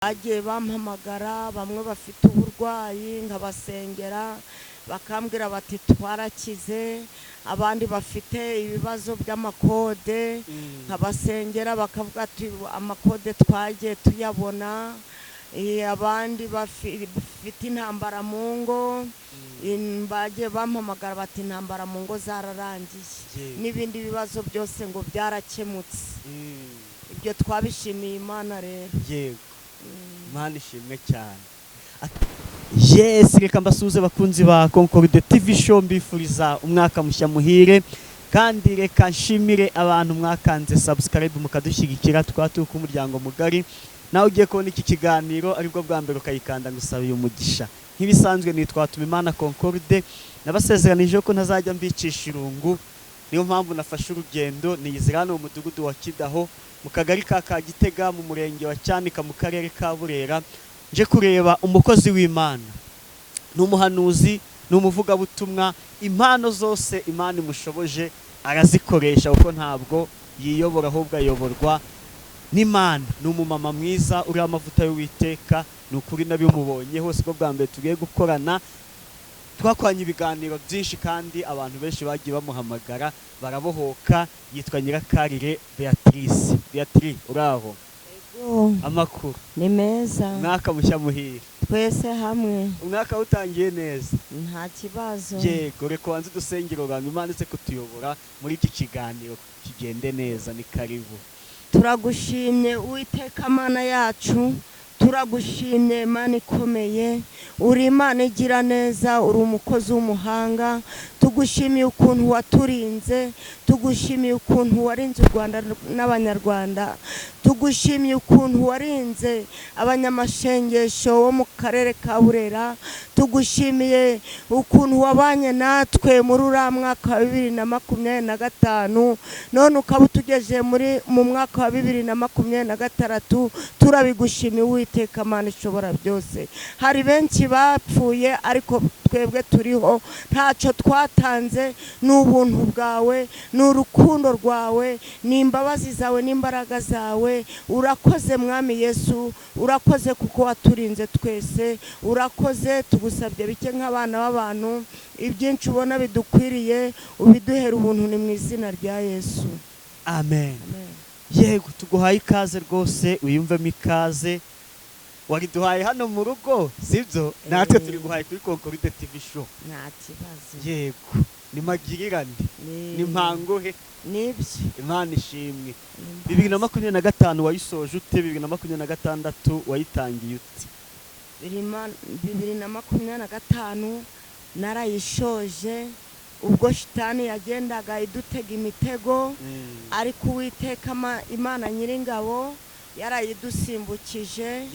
Bagiye bampamagara bamwe bafite uburwayi nkabasengera, bakambwira bati twarakize. Abandi bafite ibibazo by'amakode nkabasengera, bakavuga ati amakode twagiye tuyabona. Abandi bafite intambara mu ngo, bagiye bampamagara bati intambara mu ngo zararangiye, n'ibindi bibazo byose ngo byarakemutse. Ibyo twabishimiye Imana rero. Yego, Imana ishimwe cyane. Yes, reka mbasuhuze bakunzi ba Concorde TV Show, mbifuriza umwaka mushya muhire, kandi reka nshimire abantu mwakanze subscribe mukadushyigikira, tukaba turi ku muryango mugari. Nawe ugiye kubona iki kiganiro aribwo bwa mbere ukayikanda, ngusabiye umugisha. Nk'ibisanzwe nitwa Imana Concorde, nabasezeranije ko ntazajya mbicisha irungu, niyo mpamvu nafashe urugendo niyizira hano mu mudugudu wa Kidaho, mu kagari ka Kagitega, mu murenge wa Cyanika, mu karere ka Burera, nje kureba umukozi w'Imana. Ni umuhanuzi, ni umuvugabutumwa, impano zose Imana imushoboje arazikoresha, kuko ntabwo yiyobora ahubwo ayoborwa n'Imana. Ni umumama mwiza uriho amavuta y'Uwiteka, ni ukuri nabimubonye hose. Bwo bwa mbere tugiye gukorana, twakoranye ibiganiro byinshi kandi abantu benshi bagiye bamuhamagara barabohoka. Yitwa Nyirakarire Beatrice. Beatrice, uraho? Yego. Amakuru? Ni meza. Umwaka mushya muhire. Twese hamwe. Umwaka utangiye neza? Nta kibazo. Yego, reka ubanze udusengero bwangu, Imana ize kutuyobora muri iki kiganiro kigende neza. Ni karibu. Turagushimye Uwiteka Mana yacu, turagushimye Mana ikomeye, uri Imana igira neza, uri umukozi w'umuhanga. Tugushimiye ukuntu waturinze, tugushimiye ukuntu warinze u Rwanda n'Abanyarwanda, tugushimiye ukuntu warinze abanyamashengesho bo mu karere ka Burera, tugushimiye ukuntu wabanye natwe muri uriya mwaka wa 2025, none ukaba utugejeje mu mwaka wa 2026. Turabigushimiye Uwiteka Mana ishobora byose. Hari benshi bapfuye ariko twebwe turiho, ntacyo twatanze, ni ubuntu bwawe, ni urukundo rwawe, ni imbabazi zawe n'imbaraga zawe. Urakoze Mwami Yesu, urakoze kuko waturinze twese, urakoze. Tugusabye bike nk'abana b'abantu, ibyinshi ubona bidukwiriye ubiduhera ubuntu, ni mu izina rya Yesu. Amen. Amen. Yego, tuguhaye ikaze rwose, wiyumvemo ikaze. Wariduhaye hano mu rugo, sibyo? Natwe turiguhaye kuri Concorde TV Show. Nta kibazo. Yego, ni magirirane, ni mpanguhe. Nibyo. Imana ishimwe. 2025 wayisoje ute? 2026 wayitangiye ute? 2025 narayishoje ubwo shitani yagendaga idutega imitego, ariko Uwiteka Imana Nyiringabo yarayidusimbukije.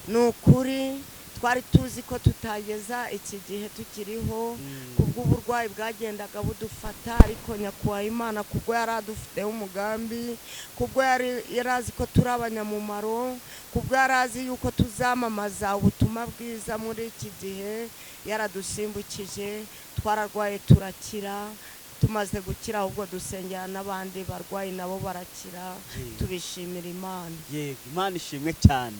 Ni ukuri twari tuzi ko tutageza iki gihe tukiriho kubw'uburwayi bwagendaga budufata, ariko nyakubahwa Imana, kubwo yari adufiteho umugambi, kubwo yari azi ko turi abanyamumaro, kubwo yari azi yuko tuzamamaza ubutumwa bwiza muri iki gihe, yaradusimbukije. Twararwaye turakira, tumaze gukira ahubwo dusengera n'abandi barwayi nabo barakira. Tubishimira Imana. Yego, Imana ishimwe cyane.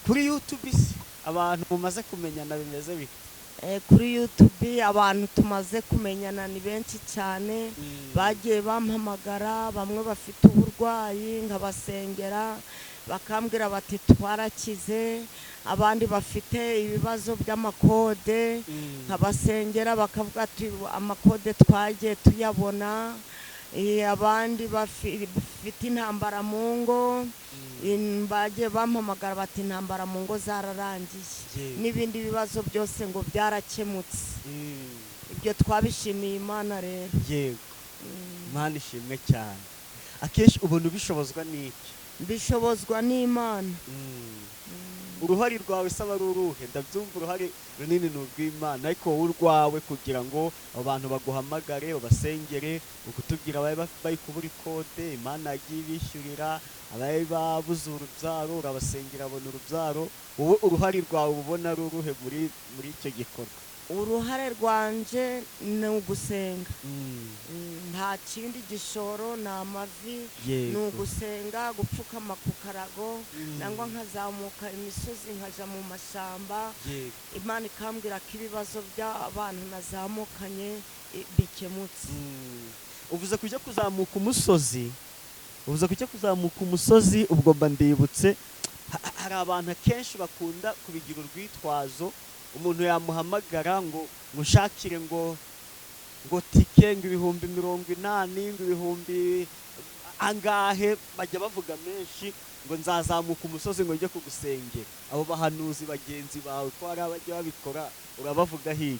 Kuri YouTube se abantu mumaze kumenyana bimeze bite? Kuri YouTube abantu tumaze kumenyana ni benshi cyane. Bagiye bampamagara bamwe bafite uburwayi nkabasengera, bakambwira bati twarakize. Abandi bafite ibibazo by'amakode nkabasengera, bakavuga ati amakode twagiye tuyabona. Abandi bafite intambara mu ngo, bagiye bampamagara bati intambara mu ngo zararangiye, n'ibindi bibazo byose ngo byarakemutse. Ibyo twabishimiye Imana rero. Yego, Imana ishimwe cyane. Akenshi ubona ubishobozwa n'iki? Mbishobozwa n'Imana. Uruhare rwawe se aba ari uruhe? Ndabyumva uruhare runini ni urw'Imana, ariko wowe urwawe kugira ngo abo bantu baguhamagare ubasengere, ukutubwira abaye bari kubura ikode Imana yagiye ibishyurira, abaye babuze urubyaro urabasengera abona urubyaro, wowe uruhare rwawe uba ubona ari uruhe muri icyo gikorwa? Uruhare rwanje ni ugusenga. Nta kindi gishoro, ni amavi, ni ugusenga, gupfukama ku karago, nangwa nkazamuka imisozi nkaja mu mashyamba, Imana ikambwira ko ibibazo by'abantu nazamukanye bikemutse. Uvuze kujya kuzamuka umusozi, uvuze kujya kuzamuka umusozi, ubwo mba ndibutse hari abantu akenshi bakunda kubigira urwitwazo. Umuntu yamuhamagara ngo ngushakire ngo tike, ngo 80,000, ngo ibihumbi angahe, bajya bavuga menshi, ngo nzazamuka umusozi ngo njye kugusengera. Abo bahanuzi bagenzi bawe, ko hari abajya babikora, urabavuga iki?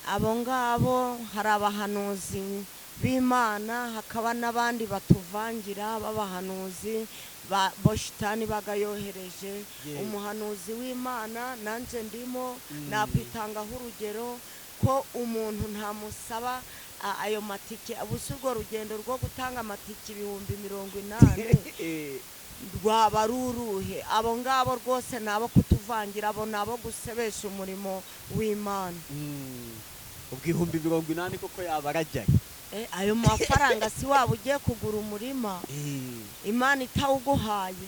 Abo ngabo, hari abahanuzi b'Imana, hakaba n'abandi batuvangira b'abahanuzi bo shitani bagayohereje. Umuhanuzi w'Imana nanjye ndimo, nakwitangaho urugero ko umuntu ntamusaba ayo matike. Ubusa urwo rugendo rwo gutanga amatike 80,000 rwaba ari uruhe? Abo ngabo rwose ni abo kutuvangira, abo ni abo gusebesha umurimo w'Imana. Ubwo 80,000 koko yaba arajyaye? Ayo mafaranga si waba ugiye kugura umurima Imana itawuguhaye?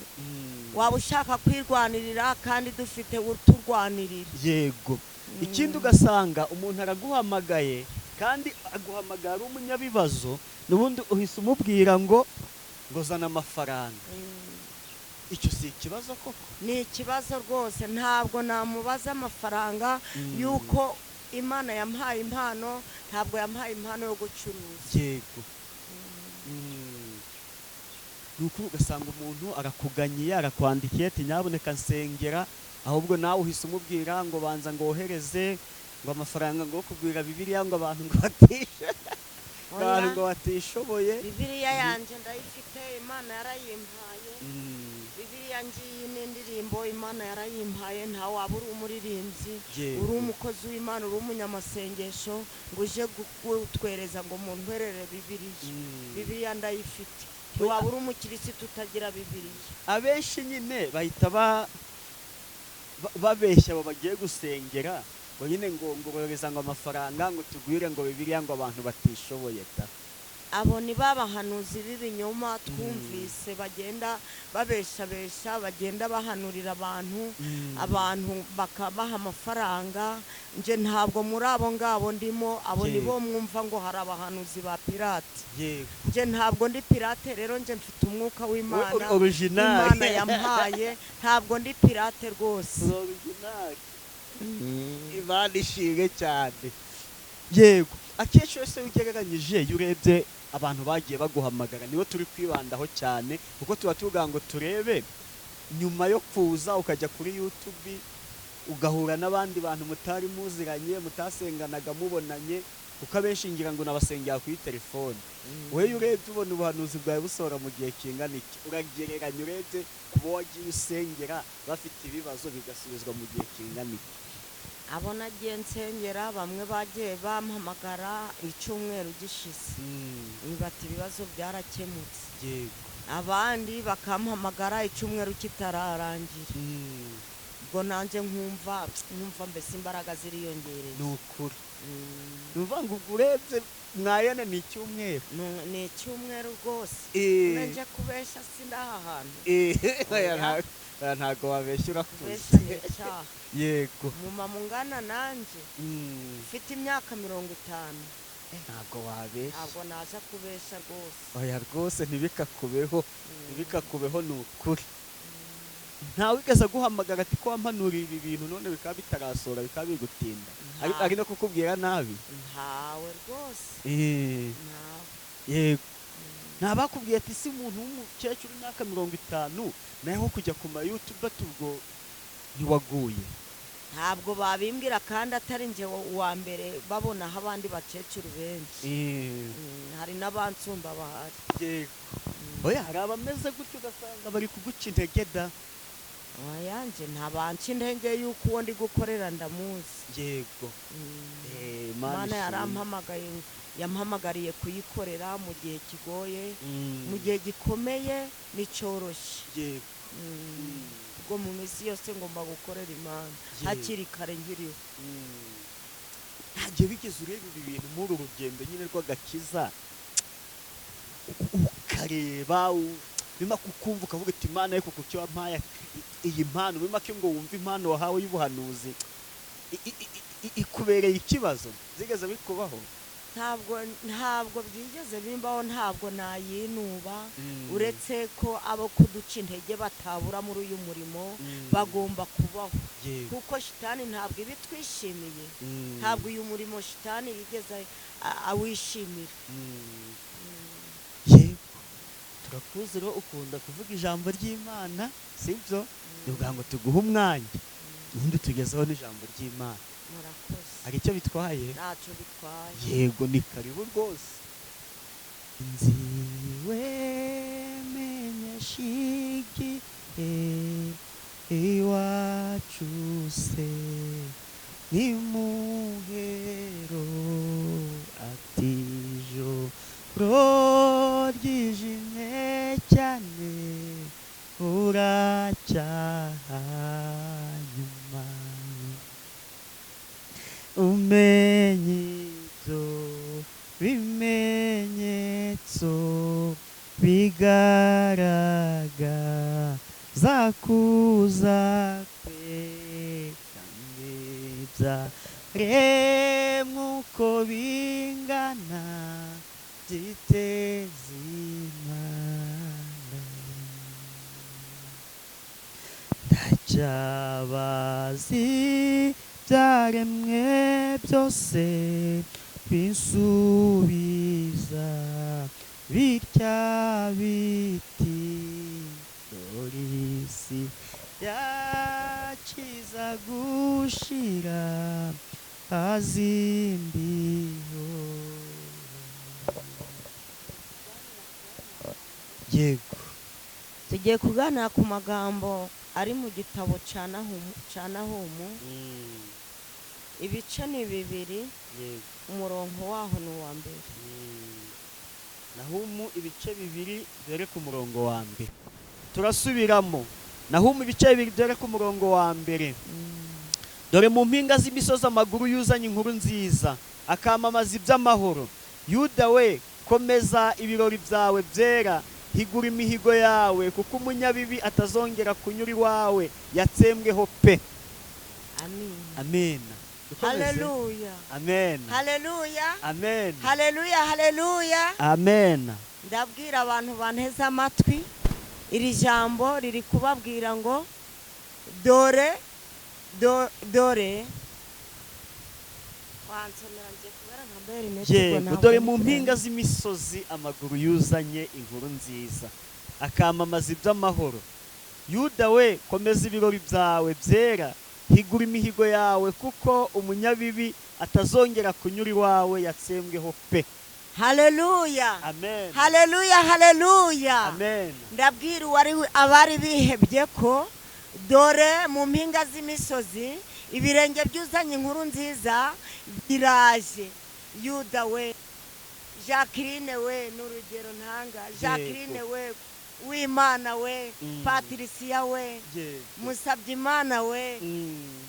Waba ushaka kwirwanirira kandi dufite uturwanirira. Yego. Ikindi, ugasanga umuntu araguhamagaye, kandi aguhamagara ari umunyabibazo, n'ubundi uhise umubwira ngo zana amafaranga. Icyo si ikibazo koko? Ni ikibazo rwose. Ntabwo namubaza amafaranga, yuko Imana yampaye impano, ntabwo yampaye impano yo gucuruza. Yego. Ni ukuri, ugasanga umuntu arakuganyiye, arakwandikiye ati: "Nyabuneka nsengera," ahubwo nawe uhise umubwira ngo banza ngo wohereze ngo amafaranga ngo kugwira Bibiliya, ngo abantu ngo batishe abantu Oya. ngo batishoboye. Bibiliya yanjye ndayifite, Imana yarayimpaye. Bibiliya ngiyi n'indirimbo Imana yarayimpaye. Nta waba uri umuririmbyi, uri umukozi w'Imana, uri umunyamasengesho, ngo uje kutwereza ngo muntwerere Bibiliya. Bibiliya ndayifite. Ntiwaba uri umukirisitu utagira Bibiliya. Abenshi nyine bahita babeshya abo bagiye gusengera, ngo nyine ngo bohereza ngo amafaranga ngo tugwire ngo Bibiliya ngo abantu batishoboye da. Abo ni ba bahanuzi b'ibinyoma twumvise bagenda babeshabesha, bagenda bahanurira abantu, abantu bakabaha amafaranga. Nje ntabwo muri abo ngabo ndimo. Abo ni bo mwumva ngo hari abahanuzi ba pirate. Nje ntabwo ndi pirate. Rero nje mfite umwuka w'Imana Original. Imana yampaye. Ntabwo ndi pirate rwose. Original. Imana ishimwe cyane. Yego, akenshi wese ugereranyije, iyo urebye abantu bagiye baguhamagara, nibo turi kwibandaho cyane, kuko tuba tuvuga ngo turebe nyuma yo kuza ukajya kuri YouTube ugahura n'abandi bantu mutari muziranye, mutasenganaga, mubonanye, kuko abenshi ngira ngo nabasengera kuri telefone. Wowe iyo urebye ubona ubuhanuzi bwawe busohora mu gihe kingana iki? Uragereranya urebye kuba wagiye usengera bafite ibibazo, bigasubizwa mu gihe kingana iki? Abo nagiye nsengera, bamwe bagiye bampamagara icyumweru gishize, bati ibibazo byarakemutse. Abandi bakampamagara icyumweru kitararangira. Ubwo nanjye nkumva mbese imbaraga ziriyongereye. Ni ukuri. Ni ukuvuga ngo ubwo urebye mwayane ni icyumweru. Ni icyumweru rwose. Nje kubesha sindaha hantu. Oya, oya, ntabwo wabeshya, urakuze. Kubesha ni icyaha. Umumama ungana nanjye, ufite imyaka 50, Ntabwo wabeshya. ntabwo naza kubesha rwose. Oya rwose, ntibikakubeho, ntibikakubeho, ni ukuri. Ntawe wigeze aguhamagara ati: "Ko wampanuriye ibi bintu none bikaba bitarasohora, bikaba bigutinda," ari no kukubwira nabi? Ntawe rwose. Ntawe. Yego, nta bakubwiye ati: "Si umuntu w'umukecuru w'imyaka 50 nawe ho kujya ku ma YouTube," ati ubwo ntiwaguye? Ntabwo babimbwira, kandi atari njye uwa mbere babonaho abandi bakecuru benshi. Hari n'abansumba bahari. Yego. Oya, hari abameze gutyo, ugasanga bari kuguca intege da. Oya, nje ntabanca intege, yuko uwo ndi gukorera ndamuzi. Imana Imana ishimwe. yarampamagaye, yampamagariye kuyikorera mu gihe kigoye, mu gihe gikomeye n'icyoroshye. Ubwo mu minsi yose ngomba gukorera Imana hakiri kare nkiriho. Nta gihe wigeze ureba ibi bintu muri uru rugendo nyine rw'agakiza, ukareba bima kukumva ukavuga uti: "Imana, ariko kuki wampaye iyi mpano?" Muri make ngo wumve impano wahawe y'ubuhanuzi ikubereye ikibazo. Zigeze bikubaho? Ntabwo byigeze bimbaho, ntabwo nayinuba, uretse ko abo kuduca intege batabura muri uyu murimo, bagomba kubaho, kuko shitani ntabwo iba itwishimiye. Ntabwo uyu murimo shitani yigeze awishimira. Yego, turakuzi rero, ukunda kuvuga ijambo ry'Imana, sibyo? Ni ukugira ngo tuguhe umwanya, ubundi tugezeho n'ijambo ry'Imana. Murakoze. Hari icyo bitwaye? Ntacyo bitwaye. Yego, ni karibu rwose. Nziwe menyesha igihe iwacu se ni muhero, ati ijoro ryijimye cyane, buracyaha nyuma umenye ibyo bimenyetso bigaragaza kuza kwe, kandi byaremwe uko bingana byiteze Imana. Ndacyabazi byaremwe byose binsubiza bitya biti: "Dore isi yakiza gushira azimbiho." Yego. Tugiye kuganira ku magambo ari mu gitabo cya Nahumu, ibice ni 2, umurongo waho ni uwa mbere. Nahumu ibice 2 dore ku murongo wa mbere. Turasubiramo: Nahumu ibice 2 dore ku murongo wa mbere. Dore mu mpinga z'imisozi amaguru yuzanye inkuru nziza, akamamaza iby'amahoro. Yuda we, komeza ibirori byawe byera, higura imihigo yawe, kuko umunyabibi atazongera kunyura iwawe, yatsembweho pe. Amin. Amen. Dukomeze. Haleluya. Amen. Haleluya. Amen. Haleluya, haleluya. Amen. Ndabwira abantu banteze amatwi, iri jambo riri kubabwira ngo dore dore wansomera, ngiye kubera ntambaye rinete ubwo Yego. ntabwo Dore ndi mu kureba. mpinga z'imisozi amaguru yuzanye inkuru nziza, akamamaza iby'amahoro. Yuda we, komeza ibirori byawe byera, higura imihigo yawe, kuko umunyabibi atazongera kunyura iwawe, yatsembweho pe. Haleluya. Amen. Haleluya, haleluya. Amen. Ndabwira uwari abari bihebye ko dore mu mpinga z'imisozi ibirenge byuzanye inkuru nziza biraje. Yuda we, Jacqueline we, ni urugero ntanga, Jacqueline we, w'Imana we, Patricia we, Musabyimana we,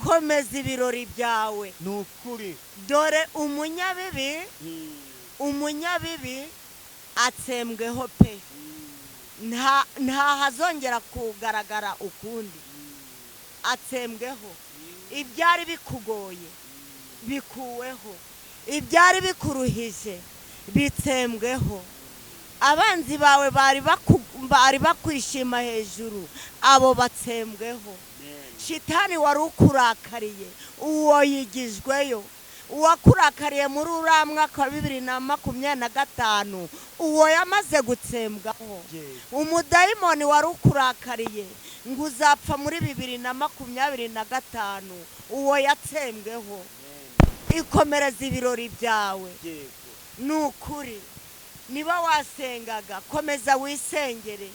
komeza ibirori byawe. Ni ukuri. Dore umunyabibi, umunyabibi atsembweho pe, ntahazongera kugaragara ukundi, atsembweho. Ibyari bikugoye bikuweho, ibyari bikuruhije bitsembweho. Abanzi bawe bari bakwishima hejuru, abo batsembweho. Shitani wari ukurakariye, uwo yigijweyo. Uwakurakariye muri uriya mwaka wa 2025, uwo yamaze gutsembwaho. Umudayimoni wari ukurakariye ngo uzapfa muri 2025, uwo yatsembweho. Ikomereza ibirori byawe. Ni ukuri, niba wasengaga, komeza wisengere.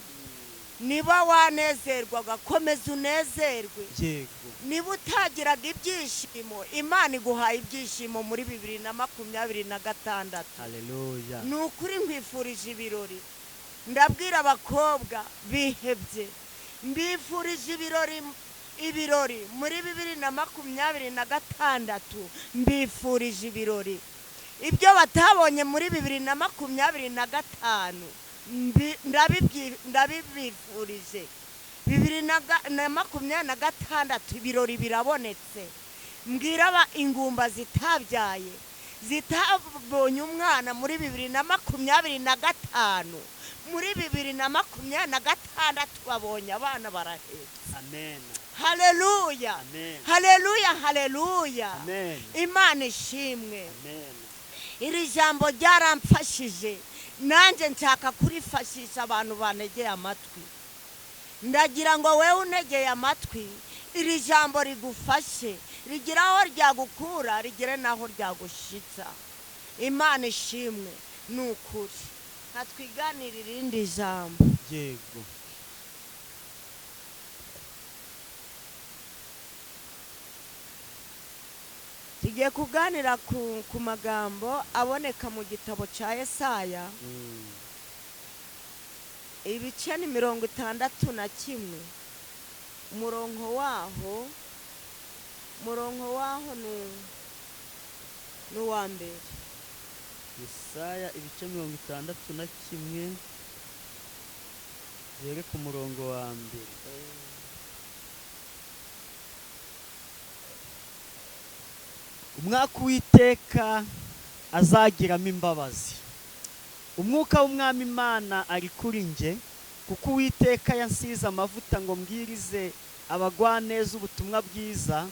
Niba wanezerwaga, komeza unezerwe. Niba utagiraga ibyishimo, Imana iguhaye ibyishimo muri 2026. Haleluya. Ni ukuri, nkwifurije ibirori. Ndabwira abakobwa bihebye, mbifurije ibirori. Ibirori muri 2026, mbifurije ibirori. Ibyo batabonye muri 2025 ndabibifurije. 2026 ibirori birabonetse. Mbwira ingumba zitabyaye, zitabonye umwana muri 2025, muri 2026 babonye abana barahetse. Amen. Haleluya. Amen. Haleluya, haleluya. Amen. Imana ishimwe. Amen. Iri jambo ryaramfashije, nanjye nshaka kurifashisha abantu banegeye amatwi. Ndagira ngo wewe unegeye amatwi, iri jambo rigufashe, rigira aho ryagukura, rigere naho ryagushitsa. Imana ishimwe. Ni ukuri hatwiganira irindi jambo. Yego. Tugiye kuganira ku magambo aboneka mu gitabo cya Yesaya, ibice ni 61, umurongo waho ni uwa mbere. Yesaya ibice 61 duhere ku murongo wa mbere. Umwaka Uwiteka azagiramo imbabazi. Umwuka w'Umwami Imana ari kuri nge, kuko Uwiteka yansize amavuta ngo mbwirize abagwaneza ubutumwa bwiza,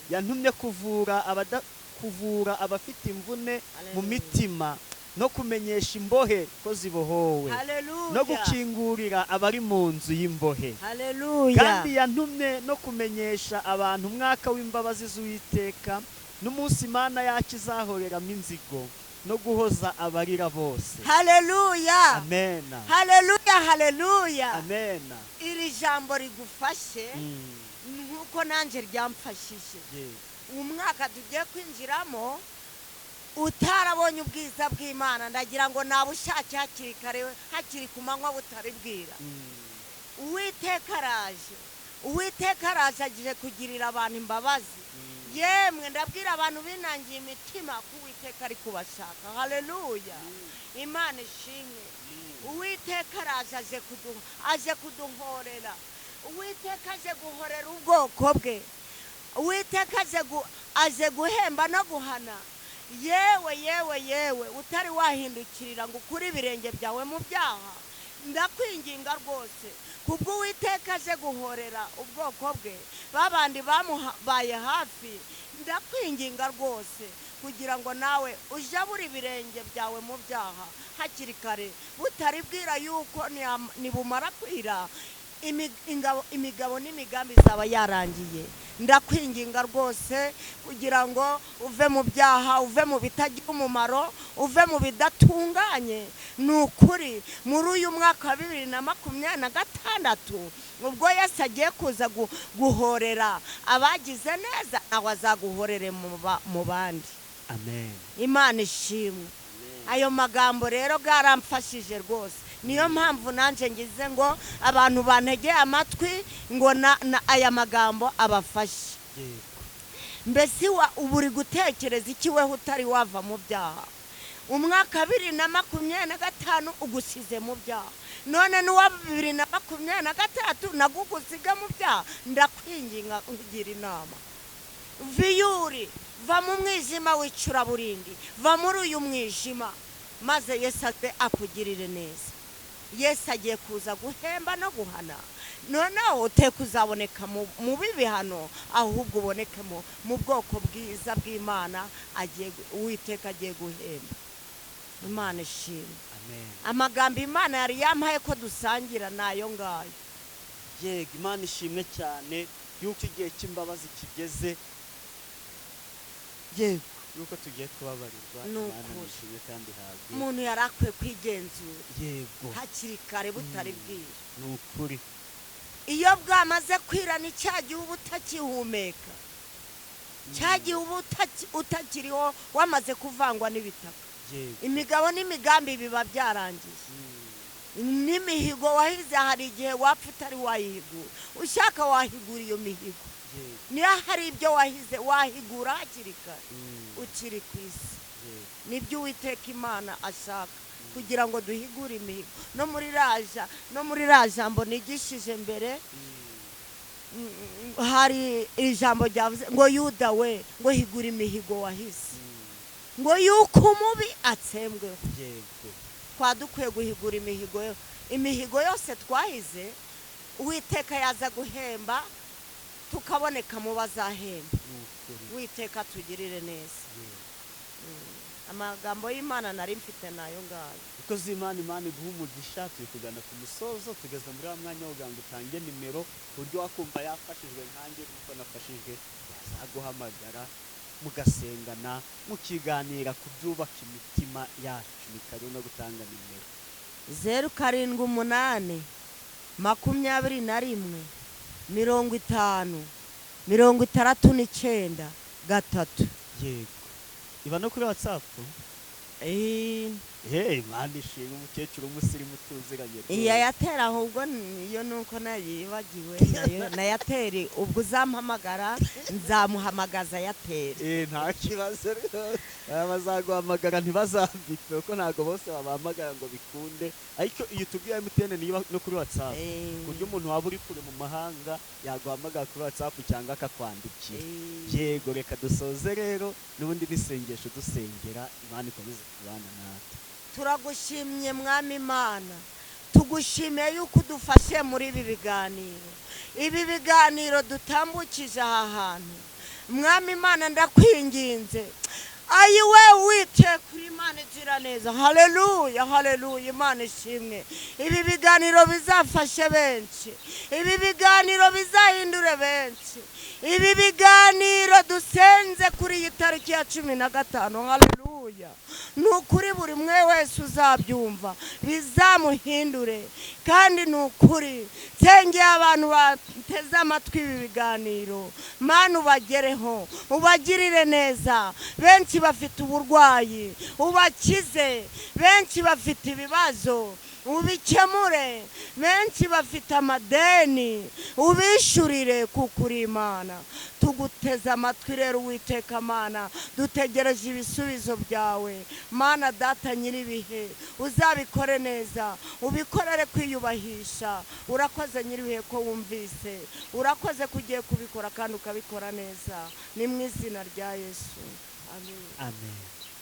yantumye kuvura abafite imvune mu mitima, no kumenyesha imbohe ko zibohowe, no gukingurira abari mu nzu y'imbohe. Kandi yantumye no kumenyesha abantu umwaka w'imbabazi z'Uwiteka, n'umunsi Imana yacu izahoreramo inzigo, no guhoza abarira bose. Haleluya. Amen. Haleluya, haleluya. Amen. Iri jambo rigufashe nkuko nanjye ryamfashije. Umwaka tugiye kwinjiramo utarabonye ubwiza bw'Imana, ndagira ngo nabushake hakiri kare, hakiri ku manywa butaribwira. Uwiteka araje, Uwiteka araje agiye kugirira abantu imbabazi. Yemwe ndabwira abantu binangiye imitima ko Uwiteka ari kubashaka. Haleluya. Imana ishimwe. Uwiteka araje aje kuduhorera. Uwiteka aje guhorera ubwoko bwe. Uwiteka aje guhemba no guhana. Yewe yewe yewe, utari wahindukirira ngo ukure ibirenge byawe mu byaha, ndakwinginga rwose kubwo Uwiteka aje guhorera ubwoko bwe, babandi bamubaye hafi, ndakwinginga rwose kugira ngo nawe ujabure ibirenge byawe mu byaha hakiri kare, butaribwira yuko nibumara kwira imigabo n'imigambi izaba yarangiye. Ndakwinginga rwose kugira ngo uve mu byaha, uve mu bitagira umumaro, uve mu bidatunganye. Ni ukuri muri uyu mwaka wa 2026 ubwo Yesu agiye kuza guhorera abagize neza, nawe azaguhorere mu bandi. Amen. Imana ishimwe. Ayo magambo rero garamfashije rwose. Niyo mpamvu nanjye ngize ngo abantu bantegeye amatwi ngo aya magambo abafashe. Mbese ubu uri gutekereza iki weho utari wava mu byaha? Umwaka 2025 ugusize mu byaha, none n'uwa 2026 nagugusiga mu byaha. Ndakwinginga nkugira inama, viyuri, va mu mwijima w'icuraburindi, va muri uyu mwijima, maze Yesu aze akugirire neza. Yesu agiye kuza guhemba no guhana. Noneho uteka uzaboneka mu bibihano, ahubwo uboneke mu bwoko bwiza bw'Imana agiye Uwiteka agiye guhemba. Imana ishimwe. Amen. Amagambo Imana yari yampaye ko dusangira nayo ngayo. Yego, Imana ishimwe cyane yuko igihe cy'imbabazi kigeze. Yego, yuko tugiye kubabarirwa. Imana ishimwe kandi ihabwe. Umuntu yarakwiye kwigenzura. Yego. Hakiri kare butari bwira. Ni ukuri. Iyo bwamaze kwira ni cya gihe uba utakihumeka, cya gihe uba utakiriho, wamaze kuvangwa n'ibitaka. Imigabo n'imigambi biba byarangiye. N'imihigo wahize hari igihe wapfa utari wayihigura. Ushaka wahigura iyo mihigo. Niba hari ibyo wahize wahigura hakiri kare ukiri ku isi. Nibyo Uwiteka Imana ashaka kugira ngo duhigure imihigo. No muri raja, no muri jambo nigishije mbere, hari ijambo ryavuze ngo Yuda we, ngo higura imihigo wahize, ngo yuko umubi atsembweho. Twadukwiye guhigura imihigo, imihigo yose twahize. Uwiteka yaza guhemba tukaboneka mu bazahemba. Uwiteka tugirire neza. Amagambo y'Imana nari mfite nayo ngayo. Ukoze Imana, Imana iguha umugisha. Turi kugana ku musozo, tugeze muri wa mwanya wo kugira ngo utange nimero, ku buryo wakumva yafashijwe nkanjye kuko nafashijwe yazaguhamagara, mugasengana, mukiganira ku byubaka imitima yacu. Ni karibu no gutanga nimero. 078 21 50 69 3. Yego, iba no kuri WhatsApp? Hey, Imana ishimwe, umukecuru w'umusirimu tuziranye rwose. Iya yatera ahubwo iyo nuko nayibagiwe nayo nayateri. Ubwo uzampamagara nzamuhamagaza yateri. Nta kibazo rwose. Aba bazaguhamagara ntibazambike, kuko ntabwo bose babahamagara ngo bikunde. Ariko iyo tubwiye MTN niba no kuri WhatsApp, ku buryo umuntu waba uri kure mu mahanga yaguhamagara kuri WhatsApp cyangwa akakwandikira. Yego, reka dusoze rero n'ubundi n'isengesho, dusengera Imana ikomeze kubana natwe. Turagushimye Mwami Imana, tugushimiye yuko udufashe muri ibi biganiro, ibi biganiro dutambukije aha hantu. Mwami Imana, ndakwinginze, ayiwe wite kuri Imana igira neza. Haleluya, haleluya, Imana ishimwe. Ibi biganiro bizafashe benshi, ibi biganiro bizahindure benshi, ibi biganiro dusenze kuri iyi tariki ya 15. Haleluya, ni ukuri buri umwe wese uzabyumva bizamuhindure. Kandi ni ukuri nsengeye abantu bateze amatwi ibi biganiro, Mana ubagereho, ubagirire neza. Benshi bafite uburwayi ubakize, benshi bafite ibibazo ubikemure, benshi bafite amadeni ubishyurire, kuko uri Imana. Tuguteze amatwi rero Uwiteka Mana, dutegereje ibisubizo byawe. Mana Data nyir'ibihe, uzabikore neza, ubikorere kwiyubahisha. Urakoze nyir'ibihe ko wumvise, urakoze ko ugiye kubikora kandi ukabikora neza. Ni mu izina rya Yesu, amen. Amen.